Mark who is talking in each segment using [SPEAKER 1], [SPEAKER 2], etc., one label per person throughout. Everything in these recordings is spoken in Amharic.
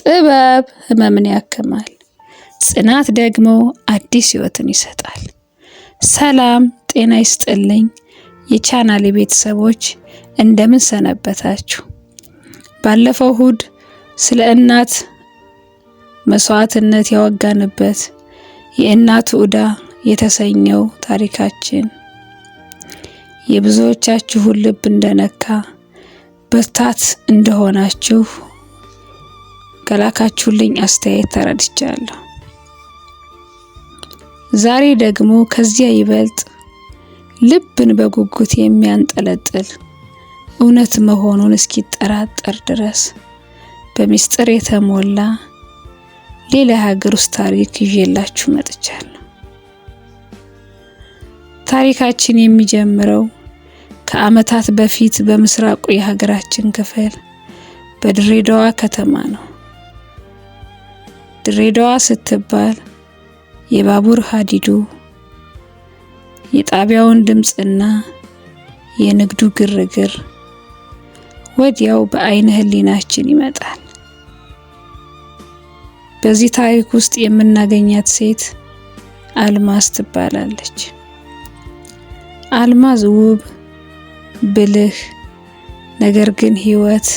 [SPEAKER 1] ጥበብ ህመምን ያክማል፣ ጽናት ደግሞ አዲስ ህይወትን ይሰጣል። ሰላም ጤና ይስጥልኝ የቻናሌ ቤተሰቦች፣ እንደምን ሰነበታችሁ? ባለፈው እሁድ ስለ እናት መስዋዕትነት ያወጋንበት የእናቱ ዕዳ የተሰኘው ታሪካችን የብዙዎቻችሁን ልብ እንደነካ፣ ብርታት እንደሆናችሁ ከላካችሁልኝ አስተያየት ተረድቻለሁ። ዛሬ ደግሞ ከዚያ ይበልጥ ልብን በጉጉት የሚያንጠለጥል፣ እውነት መሆኑን እስኪጠራጠር ድረስ በሚስጥር የተሞላ ሌላ የሀገር ውስጥ ታሪክ ይዤላችሁ መጥቻለሁ። ታሪካችን የሚጀምረው ከዓመታት በፊት በምስራቁ የሀገራችን ክፍል በድሬዳዋ ከተማ ነው። ድሬዳዋ ስትባል የባቡር ሀዲዱ፣ የጣቢያውን ድምፅና የንግዱ ግርግር ወዲያው በአይነ ህሊናችን ይመጣል። በዚህ ታሪክ ውስጥ የምናገኛት ሴት አልማዝ ትባላለች። አልማዝ ውብ፣ ብልህ፣ ነገር ግን ህይወት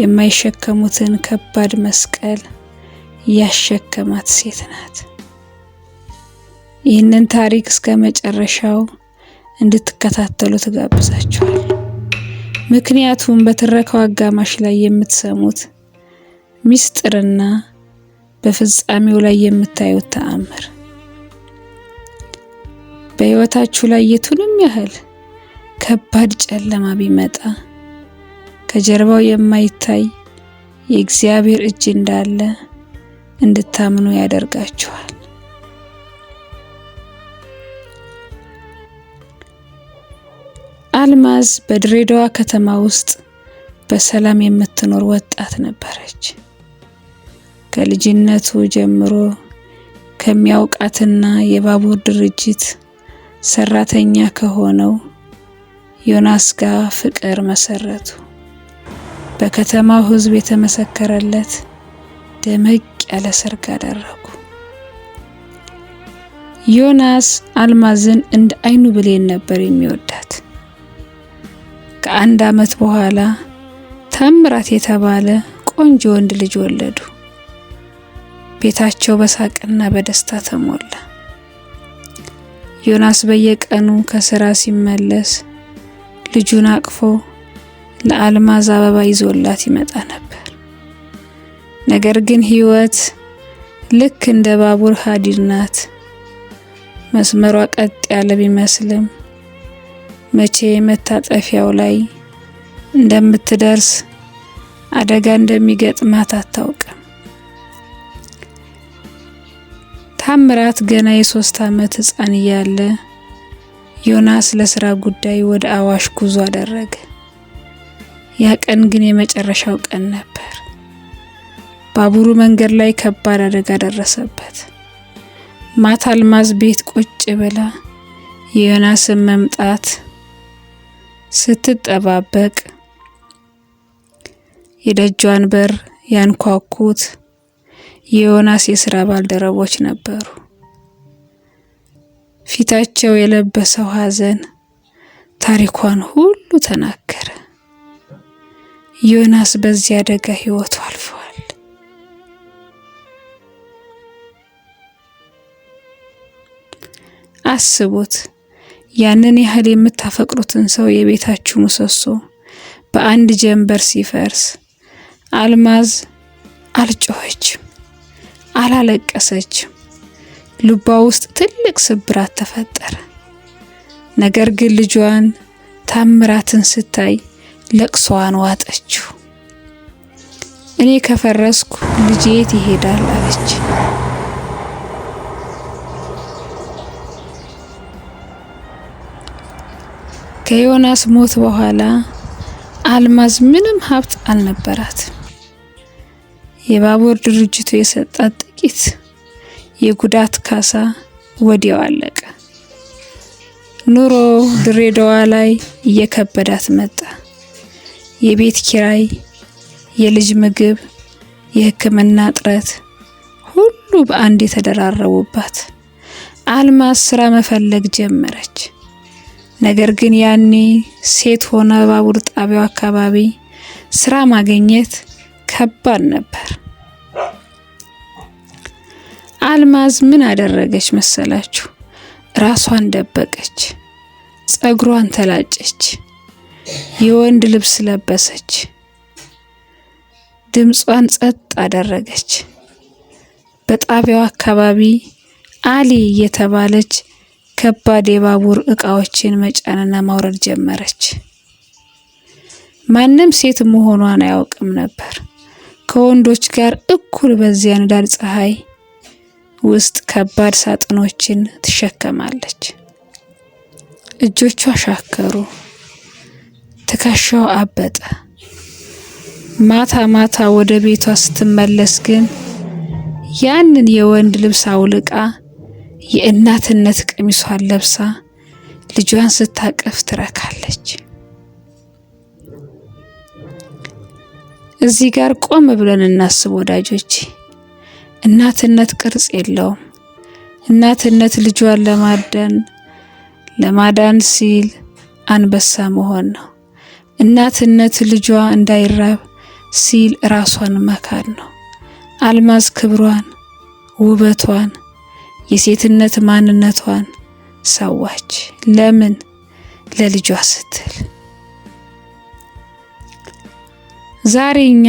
[SPEAKER 1] የማይሸከሙትን ከባድ መስቀል ያሸከማት ሴት ናት። ይህንን ታሪክ እስከ መጨረሻው እንድትከታተሉ ትጋብዛችኋል። ምክንያቱም በትረካው አጋማሽ ላይ የምትሰሙት ሚስጥርና በፍጻሜው ላይ የምታዩት ተአምር በህይወታችሁ ላይ የቱንም ያህል ከባድ ጨለማ ቢመጣ ከጀርባው የማይታይ የእግዚአብሔር እጅ እንዳለ እንድታምኑ ያደርጋችኋል። አልማዝ በድሬዳዋ ከተማ ውስጥ በሰላም የምትኖር ወጣት ነበረች። ከልጅነቱ ጀምሮ ከሚያውቃትና የባቡር ድርጅት ሰራተኛ ከሆነው ዮናስ ጋር ፍቅር መሰረቱ። በከተማው ሕዝብ የተመሰከረለት ደመቅ ያለ ሰርግ አደረጉ። ዮናስ አልማዝን እንደ አይኑ ብሌን ነበር የሚወዳት። ከአንድ ዓመት በኋላ ታምራት የተባለ ቆንጆ ወንድ ልጅ ወለዱ። ቤታቸው በሳቅና በደስታ ተሞላ። ዮናስ በየቀኑ ከስራ ሲመለስ ልጁን አቅፎ ለአልማዝ አበባ ይዞላት ይመጣ ነበር። ነገር ግን ህይወት ልክ እንደ ባቡር ሀዲድ ናት። መስመሯ ቀጥ ያለ ቢመስልም መቼ መታጠፊያው ላይ እንደምትደርስ፣ አደጋ እንደሚገጥማት አታውቅም። ታምራት ገና የ3 ዓመት ሕፃን እያለ ዮናስ ለስራ ጉዳይ ወደ አዋሽ ጉዞ አደረገ። ያ ቀን ግን የመጨረሻው ቀን ነበር። ባቡሩ መንገድ ላይ ከባድ አደጋ ደረሰበት። ማታ አልማዝ ቤት ቁጭ ብላ የዮናስን መምጣት ስትጠባበቅ የደጇን በር ያንኳኩት የዮናስ የስራ ባልደረቦች ነበሩ። ፊታቸው የለበሰው ሐዘን ታሪኳን ሁሉ ተናገረ። ዮናስ በዚህ አደጋ ህይወቱ አልፏል። አስቡት፣ ያንን ያህል የምታፈቅሩትን ሰው የቤታችሁ ምሰሶ በአንድ ጀንበር ሲፈርስ። አልማዝ አልጮኸችም፣ አላለቀሰችም። ልቧ ውስጥ ትልቅ ስብራት ተፈጠረ። ነገር ግን ልጇን ታምራትን ስታይ ለቅሶዋን ዋጠችው። "እኔ ከፈረስኩ ልጄ የት ይሄዳል?" አለች። ከዮናስ ሞት በኋላ አልማዝ ምንም ሀብት አልነበራት። የባቡር ድርጅቱ የሰጣት ጥቂት የጉዳት ካሳ ወዲያው አለቀ። ኑሮ ድሬዳዋ ላይ እየከበዳት መጣ። የቤት ኪራይ፣ የልጅ ምግብ፣ የሕክምና እጥረት ሁሉ በአንድ የተደራረቡባት። አልማዝ ስራ መፈለግ ጀመረች። ነገር ግን ያኔ ሴት ሆና ባቡር ጣቢያው አካባቢ ስራ ማግኘት ከባድ ነበር። አልማዝ ምን አደረገች መሰላችሁ? ራሷን ደበቀች፣ ጸጉሯን ተላጨች፣ የወንድ ልብስ ለበሰች፣ ድምጿን ጸጥ አደረገች። በጣቢያው አካባቢ አሊ እየተባለች ከባድ የባቡር እቃዎችን መጫንና ማውረድ ጀመረች። ማንም ሴት መሆኗን አያውቅም ነበር። ከወንዶች ጋር እኩል በዚያ ንዳድ ፀሐይ ውስጥ ከባድ ሳጥኖችን ትሸከማለች። እጆቿ ሻከሩ፣ ትከሻው አበጠ። ማታ ማታ ወደ ቤቷ ስትመለስ ግን ያንን የወንድ ልብስ አውልቃ የእናትነት ቀሚሷን ለብሳ ልጇን ስታቀፍ ትረካለች። እዚህ ጋር ቆም ብለን እናስብ ወዳጆች። እናትነት ቅርጽ የለውም። እናትነት ልጇን ለማዳን ሲል አንበሳ መሆን ነው። እናትነት ልጇ እንዳይራብ ሲል ራሷን መካድ ነው። አልማዝ ክብሯን፣ ውበቷን፣ የሴትነት ማንነቷን ሰዋች። ለምን? ለልጇ ስትል። ዛሬ እኛ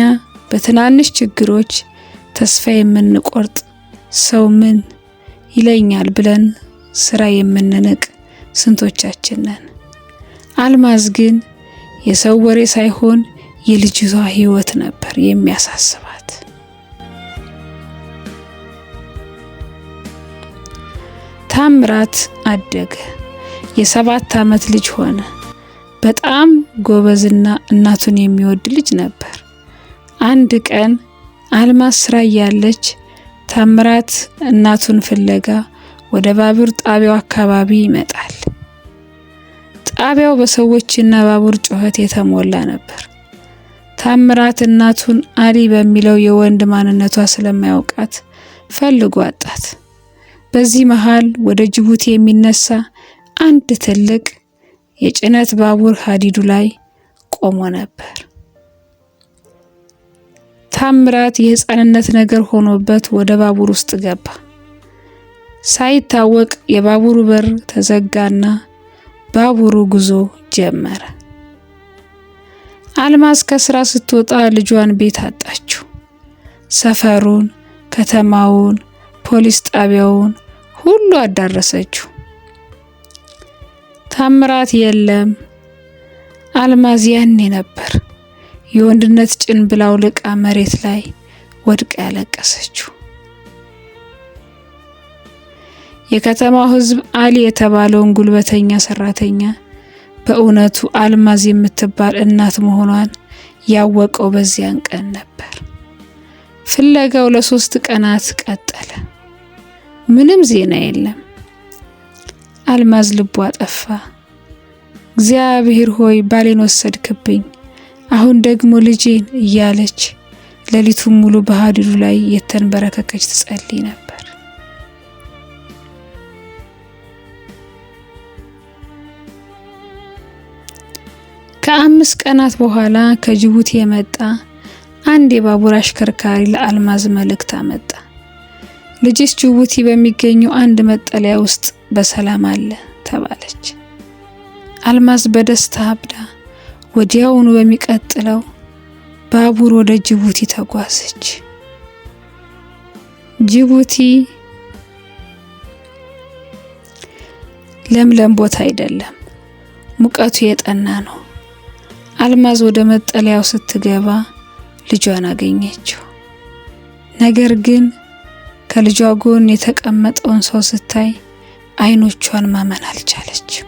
[SPEAKER 1] በትናንሽ ችግሮች ተስፋ የምንቆርጥ፣ ሰው ምን ይለኛል ብለን ስራ የምንንቅ ስንቶቻችን ነን? አልማዝ ግን የሰው ወሬ ሳይሆን የልጅቷ ሕይወት ነበር የሚያሳስባት። ታምራት አደገ። የ7 ዓመት ልጅ ሆነ። በጣም ጎበዝና እናቱን የሚወድ ልጅ ነበር። አንድ ቀን አልማዝ ስራ እያለች ታምራት እናቱን ፍለጋ ወደ ባቡር ጣቢያው አካባቢ ይመጣል። ጣቢያው በሰዎችና ባቡር ጩኸት የተሞላ ነበር። ታምራት እናቱን አሊ በሚለው የወንድ ማንነቷ ስለማያውቃት ፈልጎ አጣት። በዚህ መሃል ወደ ጅቡቲ የሚነሳ አንድ ትልቅ የጭነት ባቡር ሀዲዱ ላይ ቆሞ ነበር። ታምራት የሕፃንነት ነገር ሆኖበት ወደ ባቡር ውስጥ ገባ። ሳይታወቅ የባቡሩ በር ተዘጋና ባቡሩ ጉዞ ጀመረ። አልማዝ ከስራ ስትወጣ ልጇን ቤት አጣችው። ሰፈሩን፣ ከተማውን፣ ፖሊስ ጣቢያውን ሁሉ አዳረሰችው። ታምራት የለም። አልማዝ ያኔ ነበር የወንድነት ጭንብል አውልቃ መሬት ላይ ወድቃ ያለቀሰችው። የከተማው ሕዝብ አሊ የተባለውን ጉልበተኛ ሰራተኛ በእውነቱ አልማዝ የምትባል እናት መሆኗን ያወቀው በዚያን ቀን ነበር። ፍለጋው ለ3 ቀናት ቀጠለ። ምንም ዜና የለም። አልማዝ ልቧ ጠፋ። እግዚአብሔር ሆይ፣ ባሌን ወሰድክብኝ፣ አሁን ደግሞ ልጄን እያለች ሌሊቱን ሙሉ በሀዲዱ ላይ የተንበረከከች ትጸልይ ነበር። ከ5 ቀናት በኋላ ከጅቡቲ የመጣ አንድ የባቡር አሽከርካሪ ለአልማዝ መልእክት አመጣ። ልጅሽ ጅቡቲ በሚገኘው አንድ መጠለያ ውስጥ በሰላም አለ ተባለች። አልማዝ በደስታ አብዳ ወዲያውኑ በሚቀጥለው ባቡር ወደ ጅቡቲ ተጓዘች። ጅቡቲ ለምለም ቦታ አይደለም፣ ሙቀቱ የጠና ነው። አልማዝ ወደ መጠለያው ስትገባ ልጇን አገኘችው። ነገር ግን ከልጇ ጎን የተቀመጠውን ሰው ስታይ አይኖቿን ማመን አልቻለችም።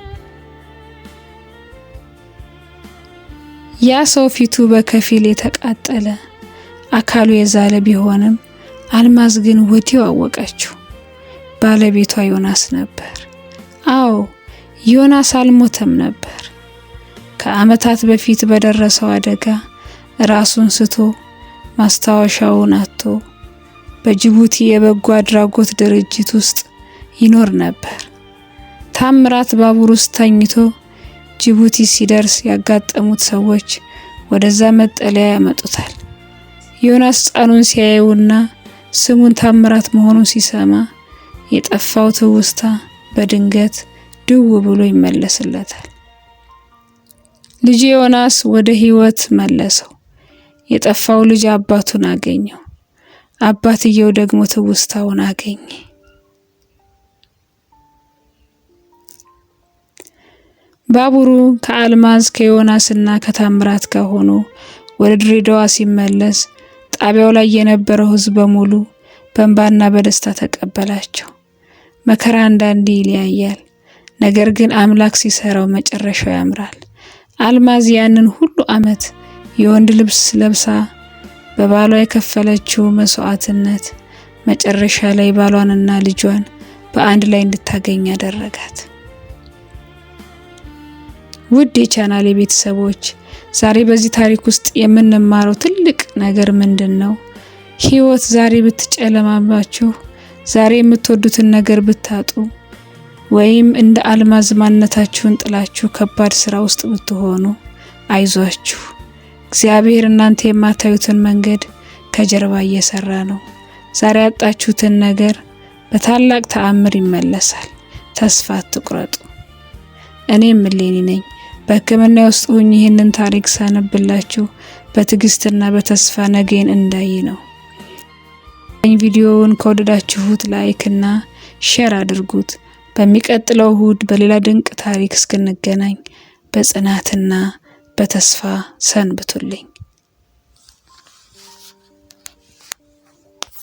[SPEAKER 1] ያ ሰው ፊቱ በከፊል የተቃጠለ፣ አካሉ የዛለ ቢሆንም አልማዝ ግን ወዲያው አወቀችው። ባለቤቷ ዮናስ ነበር። አዎ፣ ዮናስ አልሞተም ነበር። ከዓመታት በፊት በደረሰው አደጋ ራሱን ስቶ ማስታወሻውን አጥቶ በጅቡቲ የበጎ አድራጎት ድርጅት ውስጥ ይኖር ነበር። ታምራት ባቡር ውስጥ ተኝቶ ጅቡቲ ሲደርስ ያጋጠሙት ሰዎች ወደዛ መጠለያ ያመጡታል። ዮናስ ሕፃኑን ሲያየውና ስሙን ታምራት መሆኑን ሲሰማ የጠፋው ትውስታ በድንገት ድው ብሎ ይመለስለታል። ልጅ ዮናስ ወደ ሕይወት መለሰው። የጠፋው ልጅ አባቱን አገኘው። አባትየው ደግሞ ትውስታውን አገኘ። ባቡሩ ከአልማዝ ከዮናስና ከታምራት ጋር ሆኖ ወደ ድሬዳዋ ሲመለስ ጣቢያው ላይ የነበረው ሕዝብ በሙሉ በእንባና በደስታ ተቀበላቸው። መከራ አንዳንዴ ይለያያል፣ ነገር ግን አምላክ ሲሰራው መጨረሻው ያምራል። አልማዝ ያንን ሁሉ ዓመት የወንድ ልብስ ለብሳ በባሏ የከፈለችው መስዋዕትነት መጨረሻ ላይ ባሏንና ልጇን በአንድ ላይ እንድታገኝ ያደረጋት። ውድ የቻናሌ ቤተሰቦች፣ ዛሬ በዚህ ታሪክ ውስጥ የምንማረው ትልቅ ነገር ምንድን ነው? ህይወት ዛሬ ብትጨለማባችሁ፣ ዛሬ የምትወዱትን ነገር ብታጡ፣ ወይም እንደ አልማዝ ማንነታችሁን ጥላችሁ ከባድ ስራ ውስጥ ብትሆኑ፣ አይዟችሁ። እግዚአብሔር እናንተ የማታዩትን መንገድ ከጀርባ እየሰራ ነው። ዛሬ ያጣችሁትን ነገር በታላቅ ተአምር ይመለሳል። ተስፋ አትቁረጡ። እኔም እሌኒ ነኝ። በሕክምና ውስጥ ሆኜ ይህንን ታሪክ ሳነብላችሁ በትዕግስትና በተስፋ ነገን እንዳይ ነው። ቪዲዮውን ከወደዳችሁት like እና share አድርጉት። በሚቀጥለው እሁድ በሌላ ድንቅ ታሪክ እስክንገናኝ በጽናትና በተስፋ ሰንብቱልኝ።